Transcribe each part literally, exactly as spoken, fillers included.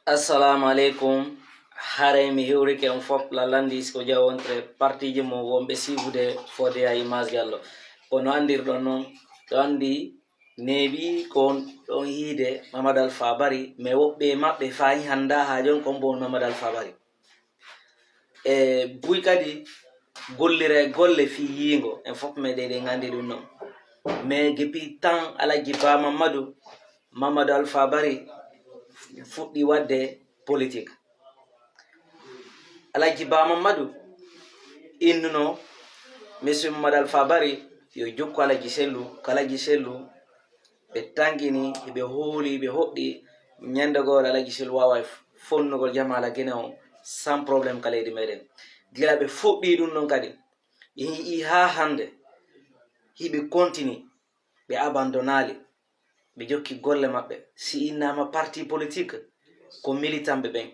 Assalamu aleykum. Haray mi hiwrike on fof lalandi siko jawontre partiji mo wonɓe siifude fodde a image Diallo. Kono anndirɗon noon, ɗo anndi neeɓi ko on ɗon yiide Mamadou Alpha Bari, mais woɓɓe e maɓɓe fayi hannda haa jooni ko on mbo on Mamadou Alpha Bari. E buy kadi gollira e golle fii yiingo, en fof meɗen eɗen anndi ɗum noon. Mais depuis temps Alhaji Ba Mamadou, Mamadou Alpha Bari fuɗɗi waɗde politique. Alhaji Ba Mamadou innuno Monsieur Mamadou Alpha Bari yo jokku Alhaji Sellu, ko Alhaji Sellu ɓe tangini, ɓe hooli, ɓe hoɗɗi. Ñande goo Alhaji Sellu waawa fonnugol jamaala Gine on sans problème ka leydi meɗen. Gila ɓe fuɗɗi ɗum ɗon kadi, ɓe yi'i haa hannde, hiɓe continue, ɓe abandonaali, ɓe jokki golle maɓɓe. Si innama parti politique, ko militant ɓe ɓen,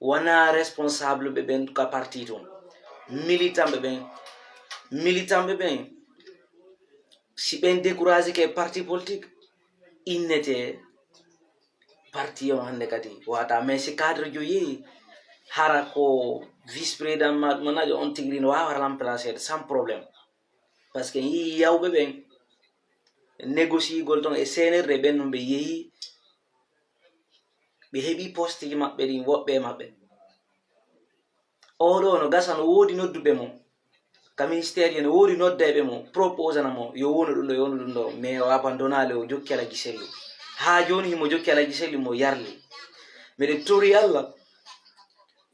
wona responsable ɓe ɓen ka parti tun. Militant ɓe ɓen, militant ɓe ɓen, si ɓen découragé ke parti politique, innete parti on hannde kadi wata. Mais si cadre jo yehi, hara ko vice président ma ɗum anajo on tigi no wawa remplacer sans problème. Parce que yii yawɓe ɓen négocier gol ton e C N R D ɓen ɗum ɓe yehi, ɓe heɓi poste ji maɓɓe ɗin woɓɓe e maɓɓe. Oɗo no gasa no woodi nodduɓe mo ka ministère je, no woodi noddayɓe mo proposana mo yo wonu ɗum ɗo, yo wonu ɗum ɗo, mais o abandonaali, o jokki Alhaji Sellu. Haa jooni himo jokki Alhaji Sellu mo yarli. Miɗen tori Allah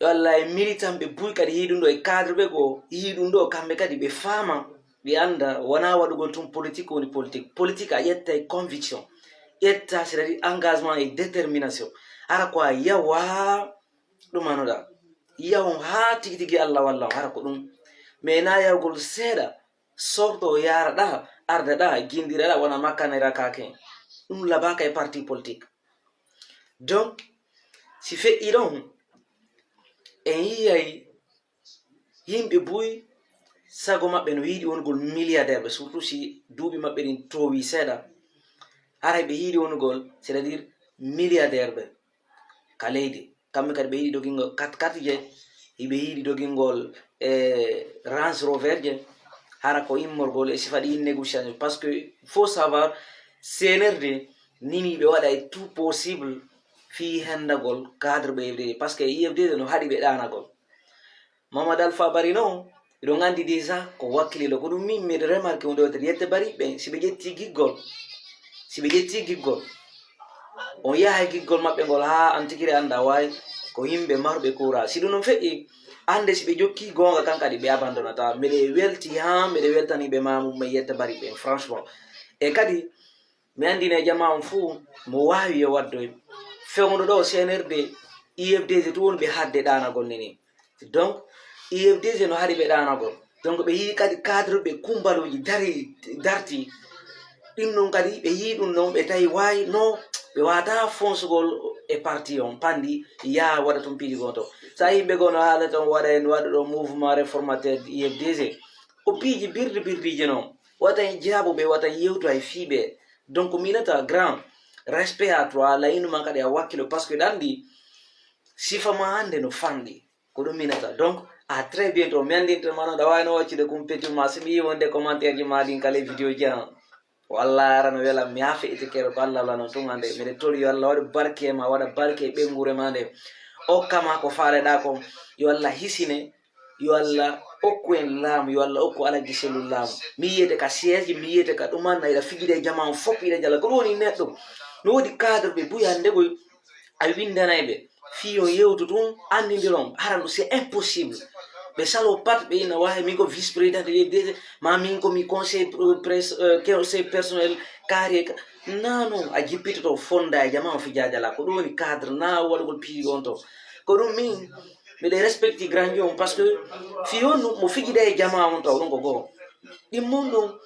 yo Allah e militant ɓe buy kadi yii ɗum ɗo e cadre ɓe goo yii ɗum ɗo kamɓe kadi ɓe faama, ɓe annda wona waɗugol tun politique woni politique. Politique a ƴetta e conviction, ƴetta c'est-à-dire engagement et détermination. Hara ko a yawa ɗum anoɗa, yawon haa tigi tigi Allah walla on, hara ko ɗum. Mais na yawgol seeɗa, sorto yaara ɗa, arda ɗa, gindira ɗa, wona makkanira kake. Ɗum labaka e parti politique. Donc si feƴƴi ɗon, en yiyay yimɓe buy sago maɓɓe no yiɗi wonugol milliardaire ɓe, surtout si duuɓi maɓɓe ɗin towi seeɗa. Haray ɓe yiɗi wonugol, c'est-à-dire milliardaire ɓe ka leydi. Kamɓe kadi ɓe yiɗi dogingol kat kat je, hiɓe yiɗi dogingol e Range Rover je. Hara ko immorgol e sifa ɗi négociation. Parce que faut savoir, C N R D nini ɓe waɗa e tout possible fii hendagol cadre ɓe I F D. Parce que I F D no haɗi ɓe ɗanagol. Mamadou Alpha Bari non, hiɗon anndi déjà ko wakkililo. Ko ɗum min miɗo remarqué hunde wotere, yette Bari ɓen, si ɓe ƴetti giggol, si ɓe ƴetti giggol, on yaha e giggol maɓɓe ngol haa an tigi re annda waay ko yimɓe marɓe courage. Si ɗum non feƴƴi, annde si ɓe jokki goonga kan kadi ɓe abandonata. Miɗe welti haa miɗe weltani ɓe maamu, mais yette Bari ɓen, franchement. E kadi, mi anndina e jamaa on fuu, mo waawi yo waddoy. Fewndo ɗo C N R D, I F D G tun woni ɓe hadde ɗaanagol ni ni. Donc, I F D G no haɗi ɓe ɗaanagol. Donc, ɓe yii kadi cadre ɓe kumbaluuji dari, darti. Ɗin non kadi, ɓe yii ɗum non, ɓe tawi waay no, ɓe waata fonsugol e parti on, panndi, yaa waɗa tun piiji gooto. Sa yimɓe goo no haala tan waɗa en waɗa ɗo mouvement réformateur I F D G. Ko piiji birdi birdiiji non. Wata en jaabu ɓe, wata en yewtu hay fii ɓe. Donc, minata grand, respect à toi, layinu ma kadi a wakkilo, parce que ɗan ɗi, sifa ma hannde no fanɗi. Ko ɗum minata. Donc, à très bientôt. Mi anndinte ma non, ɗa waawi no waccude kumpeti ma, si mi yii wonde commentaire ji ma ɗin kala e vidéo ji an. Walla ara no wela, mi haa feƴƴitikeere ko Allah Allah non tun hannde. Miɗe toli yo Allah waɗa barke e ma, waɗa barke e ɓeynguure ma nde. Okka ma ko faaleɗaa kon. Yo Allah hisine. Yo Allah okku en laamu, yo Allah okku Alhaji Sellu laamu. Mi yiyete ka siège, mi yiyete ka ɗuman, na iɗa fijida e jamaa on fof, iɗa jala. Ko ɗum woni neɗɗo. No woodi cadre ɓe buy hannde koy, a winndanay ɓe. Fii yo yewtu tun, anndindiron, hara ɗum c'est impossible. Ɓe salo pat, ɓe ina wahe, min ko vice président de l'U F D G, ma min ko mi conseil, euh, pres-, euh, conseil personnel, carré, ka-, non, non, a jippitoto fonda e jamaa on fijaa jala. Ko ɗum woni cadre, na waɗugol piiji on to. Ko ɗum min, miɗo respecti grand on, parce que fii honɗum mo fijida e jamaa on taw ɗum ko goo. Ɗin mon ɗum,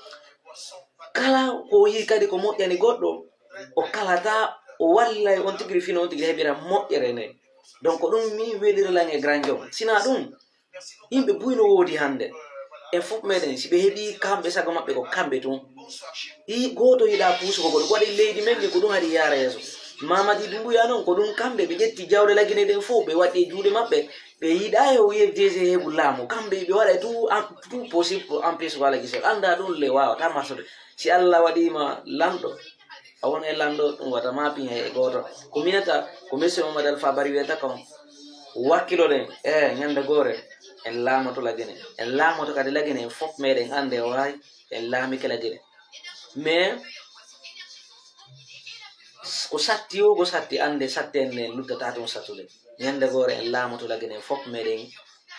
kala ko o yii kadi ko moƴƴani goɗɗo, o kalata, o wallay on tigi fino on tigi heɓira moƴƴere nde. Donc, ko ɗum mi welira lan e grand on. Sina ɗum, yimɓe buy no woodi hannde. En fof meɗen, si ɓe heɓi kamɓe sago maɓɓe ko kamɓe tun. Ɗi gooto yiɗa puusugo goɗɗo, ko waɗi leydi men ndi ko ɗum haɗi yaara yeeso. Mamadi Dumbuya noon, ko ɗum kamɓe ɓe ƴetti jawle Lagine ɗen fof, ɓe waɗi e juuɗe maɓɓe, ɓe yiɗa yo U F D G heɓu laamu. Kamɓe ɓe waɗa tout, tout possible pour empêche ko Alaji Sel. Annda ɗum le waawata marsude. Si Allah waɗiima lanɗo, a won e lanɗo, ɗum wata ma piŋ e gooto. Ko minata, ko monsieur Mamadou Alpha Bari wiyata kon, wakkiloɗen, e ñande goore, en laamoto Lagine. En laamoto kadi Lagine, en fof meɗen annde o waawi, en laamike Lagine. Mais ko satti o, ko satti annde, satti en ne luttata ɗum sattude. Ñande goore en laamoto Lagine, en fof meɗen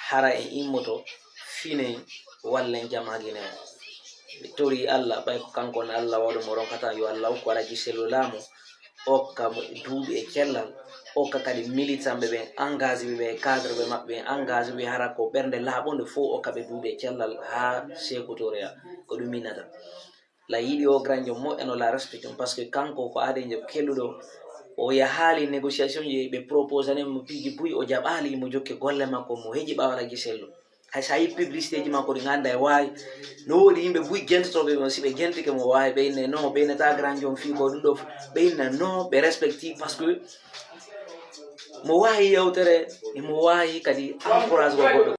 hara en immoto, finen, wallen jama Gine o. Mi tori Allah, ɓay ko kanko woni Allah waɗo mo ronkata, yo Allah okku Alaji Sellu laamu, okka mo duuɓi e cellal, okka kadi militant ɓe ɓen, engagé ɓe ɓe, cadre ɓe maɓɓe ɓen, engagé ɓe hara ko ɓernde laaɓunde fof, okka ɓe duuɓi e cellal haa Seeku Toure ya. Ko ɗum minata. La yiɗi o grand jom moƴƴano la respecté ɗum, parce que kanko ko aadejo kelluɗo, o yahaali négociation ji, ɓe proposé nen mo piiji buy, o jaɓaali, mo jokke golle makko, mo heƴi ɓaawo Alaji Sellu. Hay so a yi publicité ji makko ɗi ngannda e waawi, no woodi yimɓe buy gentotooɓe mo, si ɓe gentike mo waawi, ɓe inne non, ɓe innata grand jom fii ko ɗum ɗo, ɓe inna non, ɓe respecti, parce que mo waawi yewtere, mo waawi kadi encourage ko goɗɗo.